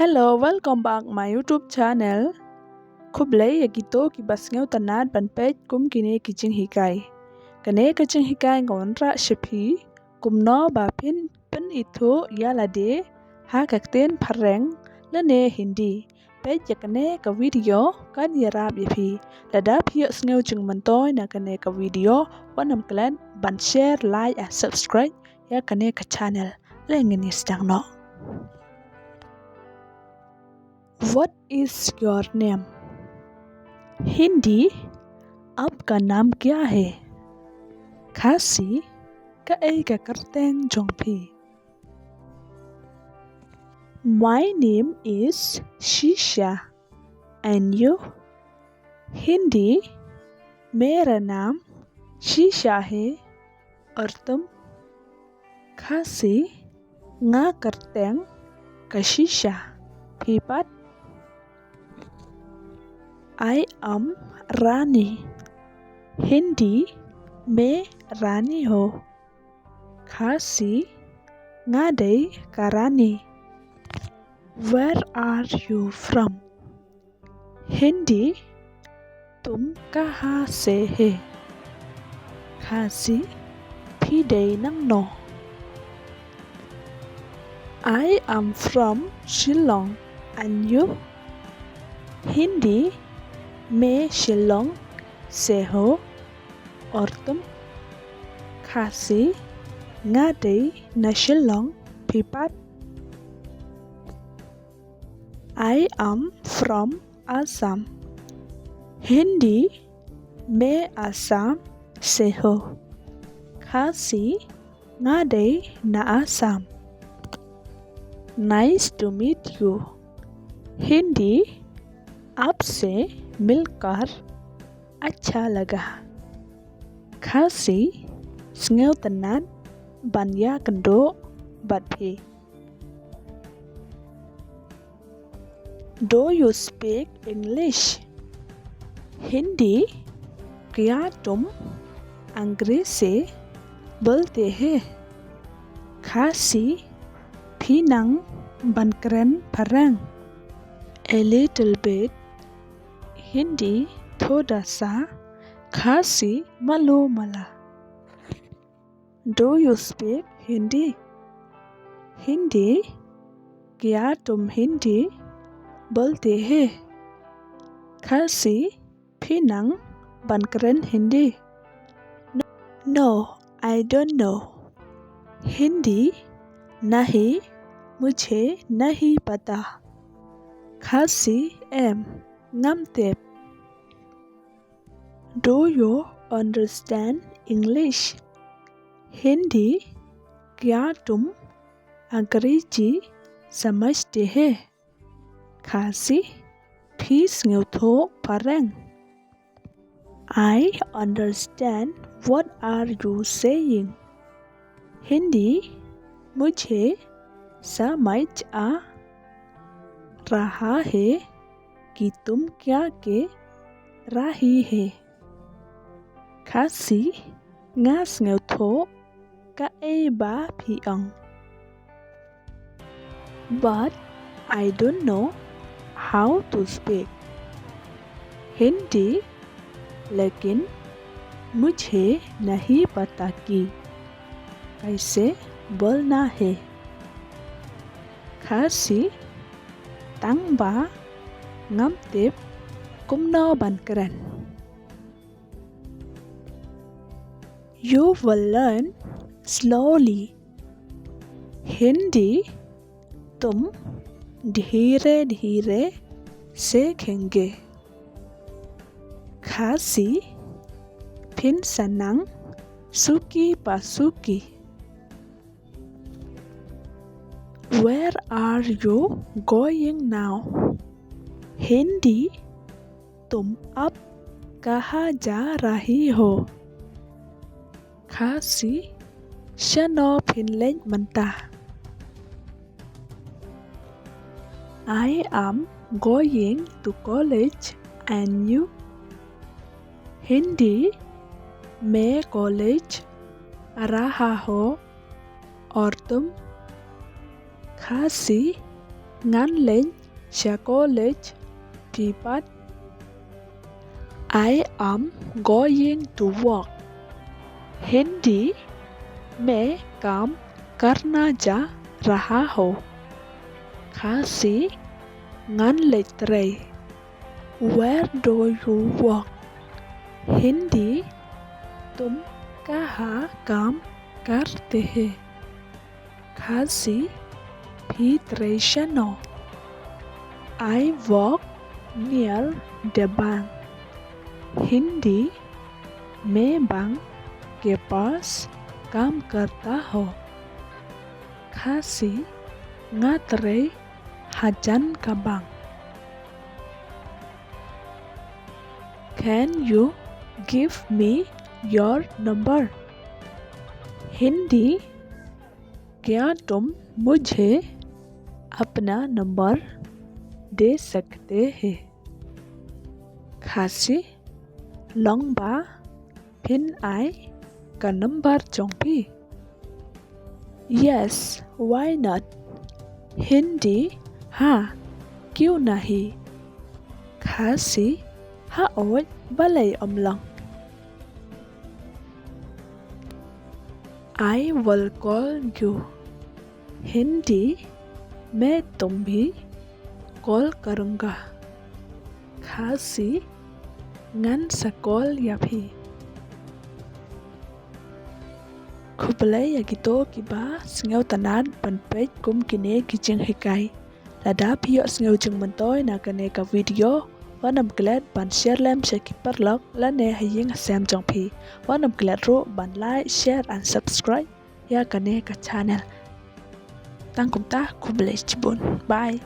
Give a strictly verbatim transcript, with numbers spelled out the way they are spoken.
Hello, welcome back my YouTube channel. Khublei ïa kito kiba sngewtynnat ban peit kum kine ki jinghikai. Kane ka jinghikai nga wanrah sha phi kumno ba phin pynithuh ïa lade ha ka ktien phareng lane Hindi. Peit ïa kane ka video kan ïarap ïa phi. Lada phi ïohsngew jingmyntoi na kane ka video, wat nym klet ban share, like and subscribe ïa kane ka channel. Lei ngin ïa sdang noh. What is your name? Hindi, आपका नाम क्या है? Khasi, kaei ka kyrteng jong phi? My name is Shisha. And you? Hindi, मेरा नाम शीशा है। और तुम? Khasi, nga kyrteng ka Shisha. Phi pat? I am Rani. Hindi, मैं रानी हूँ। Khasi, nga dei ka Rani. Where are you from? Hindi, तुम कहाँ से है? Khasi, phi dei nangno? I am from Shillong. And you? Hindi, मैं शिलोंग से हूँ। और तुम? Khasi, nga dei na Shillong. Phi pat? I am from Assam. Hindi, मैं आसाम से हूँ। Khasi, nga dei na Assam. Nice to meet you. Hindi, आपसे मिलकर अच्छा लगा। Khasi, sngewtynnat ban ïakynduh bad phi. Do you speak English? Hindi, क्या तुम अंग्रेजी बोलते हैं? Khasi, phi nang ban kren phareng? A little bit. Hindi, थोड़ा सा। Khasi, malu mala। Do you speak Hindi? Hindi, क्या तुम हिंदी बोलते हैं? Khasi, phi nang ban kren Hindi? No, I don't know. Hindi, नहीं, मुझे नहीं पता। Khasi, em, ngam tip। Do you understand English? Hindi, क्या तुम अंग्रेजी समझते हैं? Khasi, phi sngewthuh phareng? I understand what are you saying. Hindi, मुझे समझ आ रहा है कि तुम क्या कह रही है। Khasi, nga sngewthuh kaei ba phi ong। But I don't know how to speak Hindi, लेकिन मुझे नहीं पता कि कैसे बोलना है। Khasi, tang ba ngam tip kumno ban kren। You will learn slowly. Hindi, तुम धीरे धीरे सीखेंगे। Khasi, phin sa nang suki pa suki। Where are you going now? Hindi, तुम अब कहाँ जा रही हो? Khasi, shano phin leit mynta? I am going to college and you? Hindi, मैं कॉलेज आ रहा हूँ। और तुम? Khasi, Ngan leit sha college phi pat? I am going to work. Hindi, मैं काम करना जा रहा हूँ। Khasi, ngan leit trei. Where do you work? Hindi, तुम कहाँ काम करते हैं? Khasi, phi trei shano? I work near the bank. Hindi, मैं बैंक के पास काम करता हूँ। Khasi, nga trei hajan ka bank. Can you give me your number? Hindi, क्या तुम मुझे अपना नंबर दे सकते हैं? Khasi, long ba phin ai ka number jong phi? Yes, why not? Hindi, हाँ, क्यों नहीं? Khasi, haoid, balei ym long? I will call you. Hindi, मैं तुम्हें call करूँगा। Khasi, ngan sa call ïa phi. Khublei ïa kito kiba sngewtynnad ban peit kum kine ki jinghikai. Lada phi ïohsngew jingmyntoi na kane ka video, wat nym klet ban share lem sha ki paralok lane ha ïing ha sem jong phi. Wat nym klet ruh ban like, share and subscribe ïa kane ka channel. Tang kumta, khublei shibun. Bye.